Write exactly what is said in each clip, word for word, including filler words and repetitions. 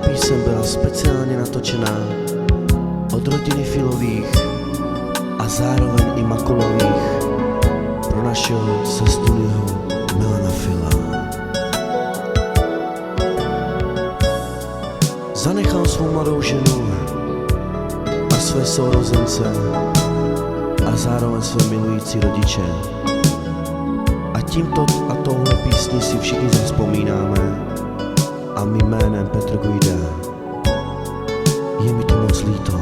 Píseň bela speciálne natočená od rodiny Filových a zároveň i Makulových pro našeho zesnulýho Milana Fila. Zanechal svou mladou ženu a své sourozence a zároveň své milující rodiče. A tímto a touhle písní si všichni zavzpomínáme a my jménem Petr Guida, je mi to moc líto.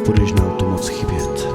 Budeš nám tu moc chybět.